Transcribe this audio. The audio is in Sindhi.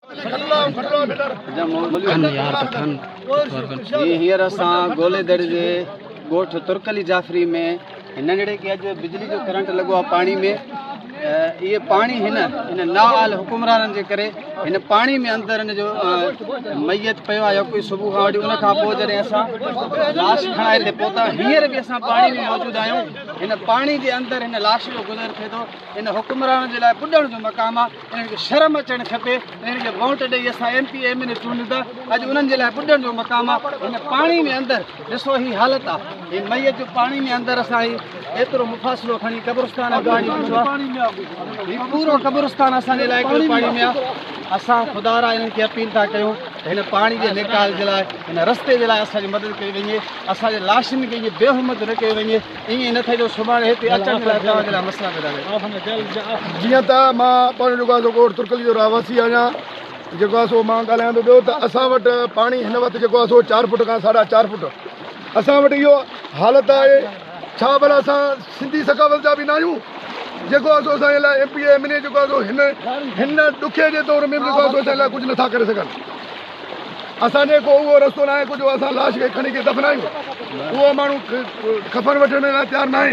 هي هينئر اسان گوليدڙ جي ڳوٺ ترڪلي جعفري ۾ ننڍڙي کي اڄ بجلي جو ڪرنٽ لڳو آهي پاڻي ۾ اهي پاڻي هن هن نااهل حڪمرانن جي ڪري هن پاڻي ۾ اندر هن جو ميت پيو آهي يڪو صبح کان وٺي ان کان پوء جڏهن اسان لاش کڻائي هتي پهتا هينئر به اسان پاڻي ۾ موجود آهيون هن پاڻي جي اندر هن لاش جو گذر ٿئي ٿو هن حڪمرانن جي لاء ٻڏڻ جو مقام آهي انهن کي شرم اچڻ کپي انهن کي ووٽ ڏئي اسان M P M N A چونڊيون ٿا اڄ انهن جي لاء ٻڏڻ جو مقام آهي هن پاڻي ۾ اندر ڏسو هي حالت آ هي ميت جو پاڻي ۾ اندر اسان هي ايترو مفاصلو کڻي قبرستان ۾ پاڻي پيتو آ هي پورو قبرستان اسان جي علائقي جو پاڻي ۾ آ اسان خدا را انهن کي اپيل ٿا ڪيون ته هن پاڻي جي نيڪال جي لاء هن رستي جي لاء اسان جي مدد ڪئي وڃي اسان جي لاشن کي ائين بي حرمت نه ڪيو وڃي ائين نه ٿئي جو سڀاڻي هتي اچڻ جي لاء توهان جي لاء مسئلا پيدا ٿين. جيئن ته مان پاڻ جيڪو آ سو ڳوٺ ترڪلي جو رهواسي آهيان جيڪو آهي سو مان ڳالهايان ٿو پيو ته اسان وٽ پاڻي هن وقت جيڪو آهي سو چار فوٽ کان ساڍا چار فوٽ اسان وٽ اهو حالت آهي ڇا ڀلا اسان سنڌي ثقافت جا به نه آهيون جيڪو آهي سو اسان جي لاء M P A M N A جيڪو آهي سو هن هن ڏکي جي دور ۾ جيڪو آهي سو اسان لاء ڪجهه نٿا ڪري سگهن اسان جي ڪو اهو رستو ناهي ڪجهه اسان لاش کي کڻي کي دفنايون اهو ماڻهو کفن وٺڻ لاء تيار ناهي.